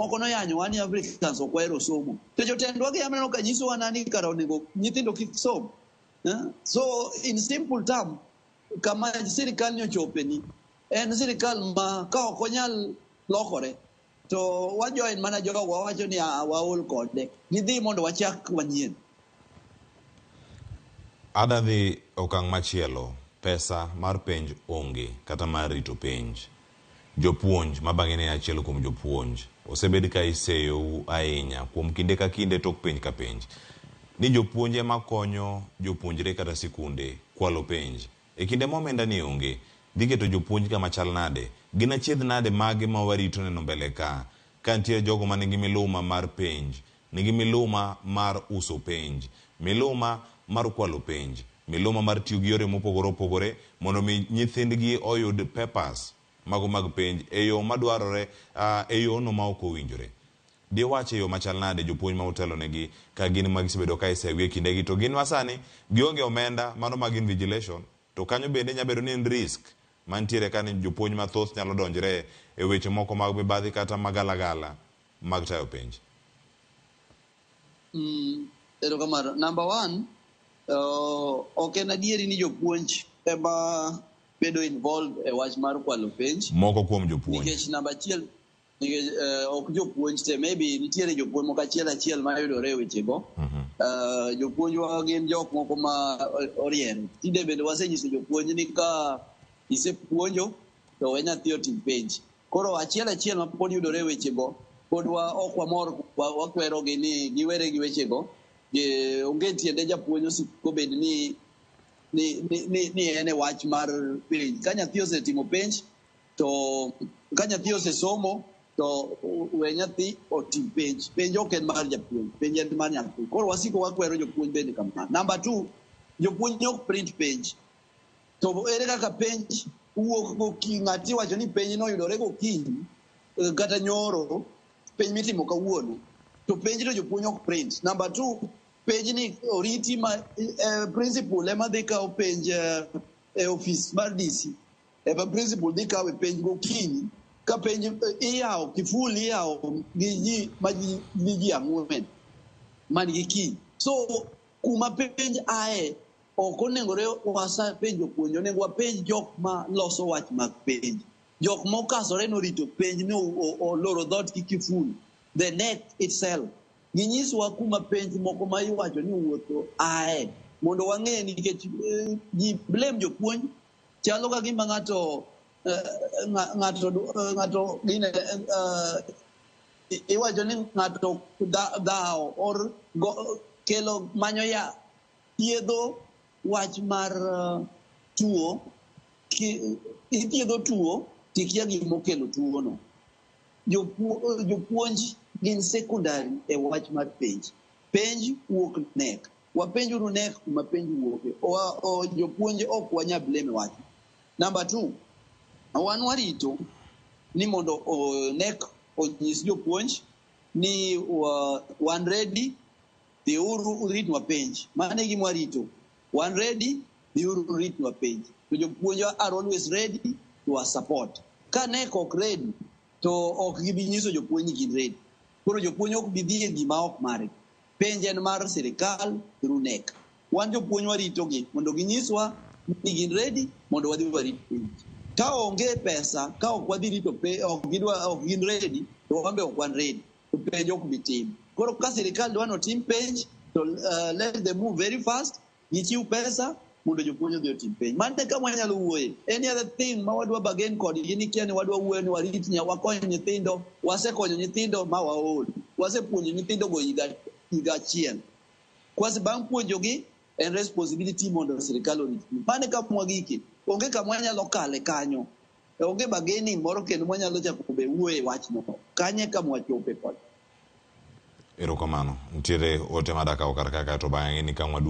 Moko noyanyowa ni Africans ok wahero somo. To jotendwa gi aneno ka nyisowa na ni kara onego nyithindo kik som. Eh? So in simple term, kama sirikal ni ochope ni en sirikal ma ka ok onyal lokore to wajoin mana jogo wawacho ni "Ah, waol kode gidhi mondo wachak manyien. Ada dhi okang' machielo, pesa mar penj onge kata mar rito penj. Jopuonj, ma bang'e ne achiel kuom jopuonj, osebed ka iseyou ahinya kuom kinde ka kinde tok penj ka penj, ni jopuonj ema konyo jopuonjre kata sikunde kwalo penj. E kinde ma omenda ni onge, dhi keto jopuonj kama chal nade? Gin achiedh nade mage ma warito neno mbele ka? Ka nitie jogo ma nigi miluma mar penj, nigi miluma mar uso penj, miluma mar kwalo penj, miluma mar tiyo gi yore mopogore opogore mondo mi nyithindgi oyud papers mago mag penj e yo madwarore e yono ma ok owinjore. Diwach e yo machal nade jopuonj ma utelo negi ka gin ma gisebedo ka iseyogi e kindegi to gin masani gionge omenda mano mag invigilation to kanyo bende nyalo bedo ni en risk mantiere ka ni jopuonj mathoth nyalo donjre e weche moko mag mibadhi kata magalagala mag tayo penj. Erokamano. Number one, ok en adieri ni jopuonj ema bedo involved e wach mar kwalo penj. Moko kuom jopuonj. Nikech namba achiel, nikech ok jopuonj te, maybe nitiere jopuonj moko achiel achiel mayudore e wechego. Jopuonjwa gin jok moko ma oriere. Tinde bende wasenyiso jopuonj ni ka isepuonjo to we nyathi otim penj. Koro achiel achiel ma pod yudore e wechego, pod wa ok wamor wakwerogi ni giwere gi wechego. Onge tiende japuonj osiko bed ni en e wach mar penj. Ka nyathi osetimo penj, to ka nyathi osesomo, to we nyathi otim penj. Penj ok en mar japuonj, penj en mar nyathi. Koro wasiko wakwero jopuonj bende kamano. Number two, jopuonj ok print penj. To ere kaka penj wuok gokinyi, ng'ati iwacho ni penj noyudore gokinyi kata nyoro, penj mitimo kawuono. To penj to jopuonj ok print. Number two, penj ni oriti ma principal ema dhi kawo penj e ofis mar DC. Ema principal dhi kawe penj gokinyi ka penj iyawo kiful iyawo gi ji ma ji 4 man gi key. So kuma penj aye ok onegore wasa penj jopuonj, onego wapenj jok ma loso wach mag penj. Jok mokasore norito penj ni oloro dhoot gi kiful. The KNEC itself. Ginyiswa kuma penj moko ma iwacho ni owuotho aye mondo wang'e nikech ji blame jopuonj chalo ka gima ng'ato ng'ato gine iwacho ni ng'ato dhawo or kelo manyo ya thiedho wach mar tuo ithiedho tuo tikia gimokelo tuo no. Jopuonj gin secondary e wach mar penj. Penj wuok KNEC. Wapenjuru KNEC kuma penj wuoke. Jopuonj ok wanya blame wach. Number two, wan warito ni mondo KNEC onyis jopuonj ni wan ready, dhiuru uritnwa penj. Mano e gima warito. Wan ready, dhiuru uritnwa penj. To jopuonj are always ready to our support. Ka KNEC ok ready, to ok gibi nyiso jopuonj ni gin ready. Koro jopuonj ok bi dhi e gima ok margi. Penj en mar sirikal through KNEC. Wan jopuonj warito gi mondo ginyiswa ni gin ready mondo wadhi warit penj. Ka onge pesa, ka ok wadhi rito penj, ok gidwa, ok gin ready, to wan be ok wan ready. To penj ok bi tim. Koro ka sirikal dwa ni otim penj, to let them move very fast, gichiw pesa mondo jopuonj odhi otim penj. Mano e kama wanyalo wuoye. Any other thing ma wadwa bargain kodgi ni kia ni wadwa wuoyo ni warit wakony nyithindo, wasekonyo nyithindo ma waol. Wasepuonjo nyithindo go higa achiel. Kwase bang' puonjogi, en responsibility mondo sirikal orit. Mano e kama wagike. Onge kama wanyalo kale kanyo. Onge bargaining moro kendo mwanyalo chako be wuoye e wachno. Kanyo e kama wachope kod. Erokamano. Nitiere ote madakawo kar ka kaeto bang'e ni ka waduogo.